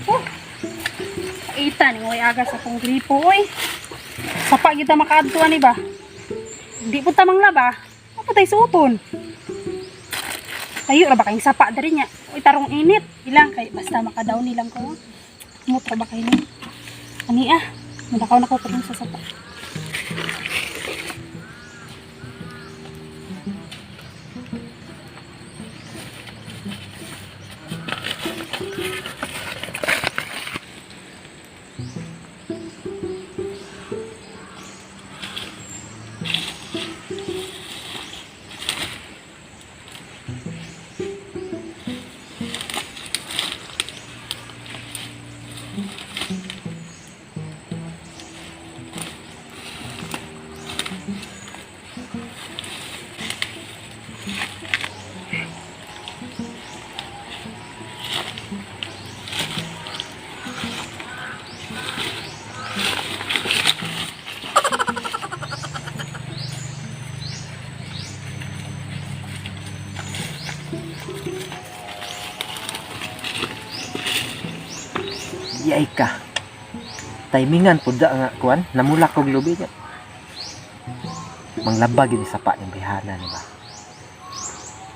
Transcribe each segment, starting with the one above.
Oh. Kaita ni way aga sa akong gripo oy. Sapa kita makaadto ani ba? Di po tamang laba. Ako tay suoton. Tayo ra ba kayong sapa diri niya? Uy, tarong init. Ilang kay basta makadaw nilang ko. Mut ra ba kayo ni? Ani ah. Madakaw na ko katong sa sapa. Yay ka. Timingan pud da nga kuan, namulak kog lubi niya. Manglabag ini sapa ning bayhana ni ba.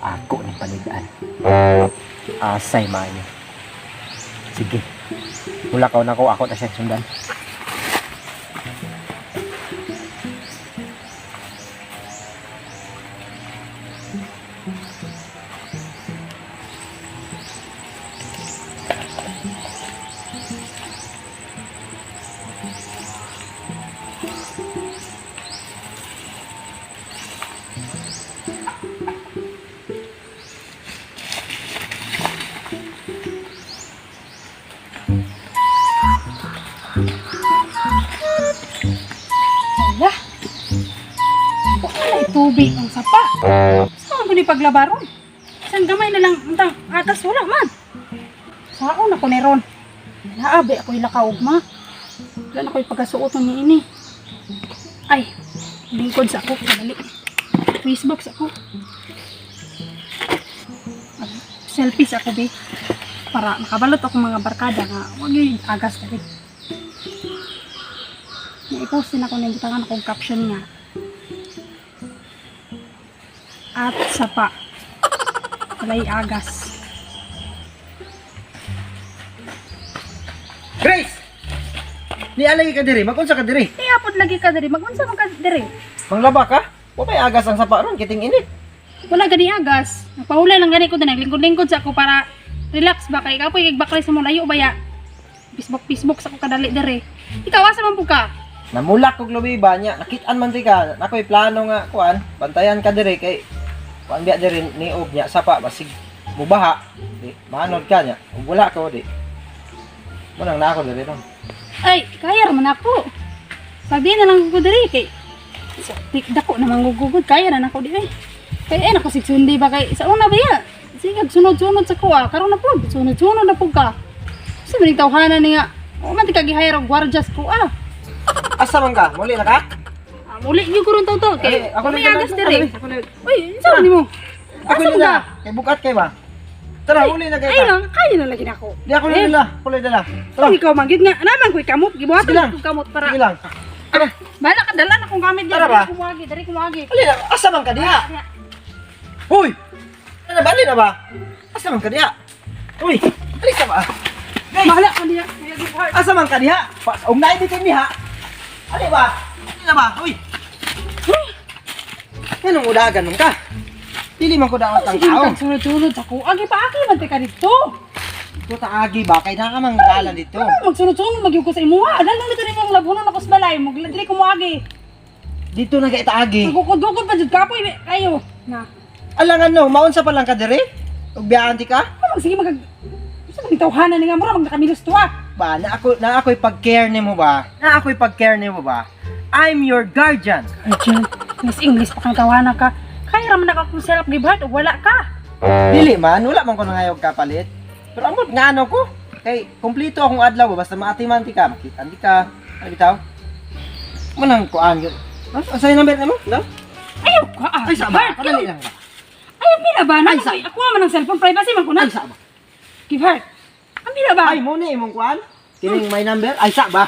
Ako ning palidaan. Asay maayo. Sige. Mulakaw na ko, ako na siya sundan. Ala. Wala tubig ang sapa. Saan ko ni paglabaron? Saan gamay na lang untang atas wala man. Saon ako ni Ron. Naabe ako ilakaog ma. Wala na ko'y pagkasuoton ni ini. Ay, lingkod sa ako. Dali. Facebook sa ako. Selfie sa ako, be. Para makabalot ako mga barkada nga wag yung agas dali. I-post din ako na butangan akong caption niya. At sapa. Walay agas. Grace! Nialay ka diri, magunsa ka diri. Iyapod lagi ka diri. Magunsa man ka diri. Manglaba ka? Wa may agas ang sapa ron, kiting init. Wala gani agas. Nagpahulay lang gani ko din. Naglingkod-lingkod sa ako para relax ba kay kapoy kay baklay sa mo layo ba ya. Facebook Facebook sa ako kadali diri. Ikaw asa man pud ka? Namulak kog lubi ba niya, nakit-an man di ka. Nakoy plano nga kuan, bantayan ka diri kay kuan biya diri niog niya sapa basig mubaha. Di maanod ka niya. Ug wala ko di. Mo nang nako diri ron. Ay, kaya ra man ako. Pag di na lang ko diri kay sa tik dako na manggugugod kaya na nako diri. Kay ay nako sig Sunday ba kay sa una ba ya? Sige sunod-sunod sa kuha karon na pud sunod-sunod na pud ka. Sa maning tawhana ni nga. O man ti ka gihire og gwardyas ko ah. Asa man ka? Muli na ka? Ah, muli gyud ko ron taw kay Ay, ako may lang agas dala. diri. Ako lang. Uy, unsa man nimo? Ako Asa lang man ka? dala. Kay bukat kay ba? Tara, uli na kay Ay ka. lang, kaya na lagi nako. Di ako lang dala, ako lang dala. Tara, Kung ikaw man gyud nga naman ko'y kamot gibuhaton Sige lang. ko kamot para. sige lang. Tara, Bahala ka dala na kong gamit diyan. Tara ba? Diri kumuagi, diri kumuagi. uli na. Asa man ka diha? Hoy! Ano ba? Ali na ba? Asa man ka diha? Uy, alis na ba? Guys! Bahala ka diha. Kaya gibuhat. Asa man ka diha? Pa, og naay bitin diha. Ali ba? Ali na ba? Uy. Anong udagan man ka? Dili man ko daot ang Sige, tao. sunod-sunod ako. Agi pa aki man te ka dito. Ito taagi ba kay naa ka mang dalan dito. Ano magsunod-sunod magyud ko sa imuha. Dalo nito nimo ang labunon ako sa balay. Mo dili ko moagi. Dito na kay taagi. Magukod-gukod pa jud kapoy kayo. Na. Alangan no, maunsa pa lang ka dire? Ug biyaan ti ka? Ano sige mag Sa mga tawhanan ni nga mura magkamilos to ah. Ba, na ako na ako'y pag-care nimo ba? Na ako'y pag-care nimo ba? I'm your guardian. Arjun, Miss English pa kang tawanan ka. Kaya ra man ako self give heart ug wala ka. Dili man, wala man ko nangayog kapalit. Pero amot nga ano ko, kay kompleto akong adlaw ba, basta maatiman ti ka, makitaan ti ka. Ano bitaw? Manang kuan yun. Ah, Asa yung number nimo? No? Ayaw ka ah. Ay sa ba? Heart, Kadali lang ba? Ayaw pila ba? Ay, Ay, ako man ang cellphone privacy man ko na. Ay sa ba? Give heart. Ang pila na ba? Ay, mo ni imong kuan. Kining my number. Ay, sa ba?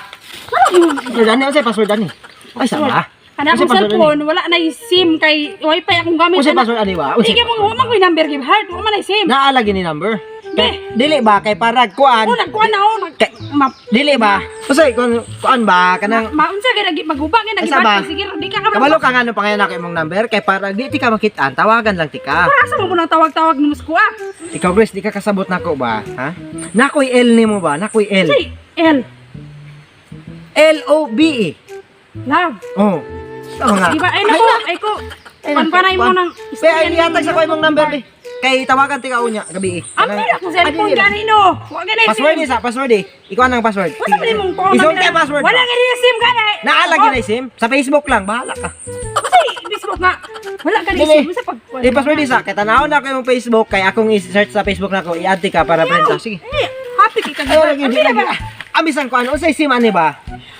Wala mo. Password ani, unsay password ani? Ay, sa ba? Ana Unsay akong password ani? cellphone, wala na SIM kay wifi akong gamit. Unsay Ana. password ani ba? Di kay mo wa man ko'y number give heart, wa man ay SIM. Naa lagi ni number. Di. Dili ba kay parag kuan? Oh, nagkuan na oh, nag ma, Dili ba? Unsay kuan kuan ba kanang maunsa kay nagi maguba kay Ay, sa ba? nagibati sige di ka ka Kabalo ka nga nung pangalan ako imong number kay para di ti ka makitaan, tawagan lang ti ka. Para asa mo nang tawag-tawag ni Musko ah? Ikaw, Grace, di ka kasabot nako ba? Ha? Nakoy L nimo ba? Nakoy L. Say L. L O B E. Love. Oh. Sa mga. Di ba? Ay nako, ay ko. Pan panay mo nang Pe, ay nihatag sa ko imong number di. Kay tawagan ti ka unya gabi. Ang pila akong cellphone ganino. Wa ganay Password SIM. ni sa password eh. Ikaw ang password. Wala man imong phone. Isulti ang password. Wala gani SIM gani. Naa lagi na SIM sa Facebook lang, bahala ka. Kasi Facebook nga. Wala gani Dili. SIM sa pag. Di password isa kay tanawon na ko imong Facebook kay akong i-search sa Facebook nako i-add ti ka para friend ta. Sige. Eh, happy kay kag. Ay, lagi Ang di pila lagi. ba? Amisan ko ano unsay SIM ani ba?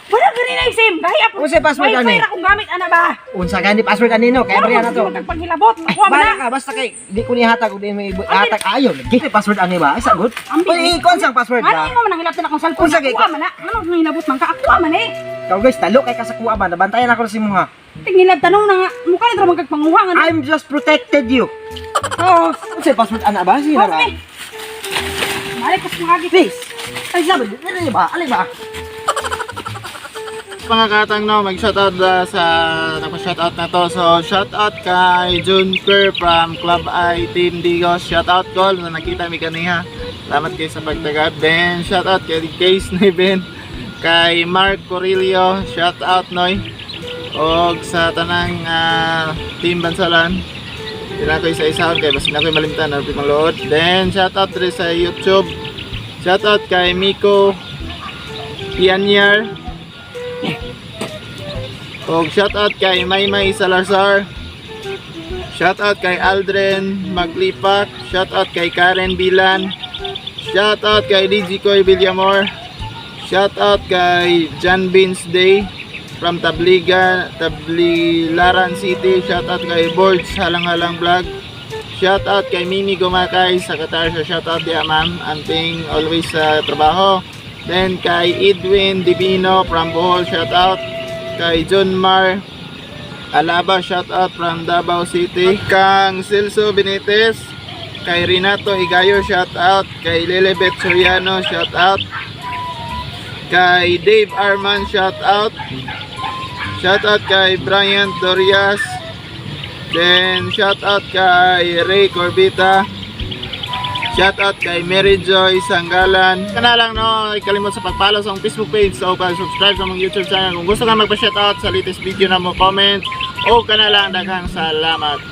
Wala gani na SIM. Gaya po. Unsay password Wifi ani? ra akong gamit ana ba? Unsa gani password ani no? Kay Wala abrihan na to. Magpaghilabot. Ay, Kuha man bahala na. ka basta kay di ko nihatag og di mo ihatag ayo lagi. Password ani ba? Ay sagot. Ambi. Uy, ikuan sang password Ano ba? mo man ang hilabot na akong cellphone? Unsa kay- Kuha man na. Ano nang hilabot man ka? Ako man eh. Ikaw guys, talo kay ka sa kuha ba? Nabantayan ako sa imuha. Tingilab tanong na nga. Mukha na ra magkagpanguha nga. I'm just protected you. Oo. Unsay password ana ba? Sige na ba? Sige. Mali ko sa mga gi. Please. Ay sabi, dili ba? Ali ba? Mga katang no, mag-shoutout na sa nagpa-shoutout na to. So, shoutout kay June Kerr from Club I Team Digos. Shoutout call na nakita mi kaniha. Salamat kayo sa pagtagad. Then, shoutout kay Case Niven, kay Mark Corillo, shoutout Noy. Og sa tanang Team Bansalan. Di na ko isa-isa kay basta na ko malimtan na maluod. Then, shoutout rin sa YouTube. Shoutout kay Miko Pianyar. Og shoutout kay Maymay Salazar. Shoutout kay Aldrin Maglipak. Shoutout kay Karen Bilan. Shoutout kay DJ Koy Villamor. Shoutout kay John Beans Day from Tabliga, Tablilaran City. Shoutout kay Borge Halang-Halang Vlog. Shoutout kay Mimi Gumakay sa Qatar. So shoutout diya ma'am. Anting always sa trabaho. Then kay Edwin Divino from Bohol. Shoutout kay John Mar Alaba, shout out from Davao City. Kang Celso Benitez, kay Renato Higayo, shout out. Kay Lilibet Soriano, shout out. Kay Dave Arman, shout out. Shout out kay Brian Dorias. Then shout out kay Ray Corbita. Shout out kay Mary Joy Sanggalan. Kana lang no, ikalimot sa pag-follow sa akong Facebook page so pag-subscribe sa among YouTube channel. Kung gusto ka magpa-shout out sa latest video na mo, comment o kana lang, daghang salamat.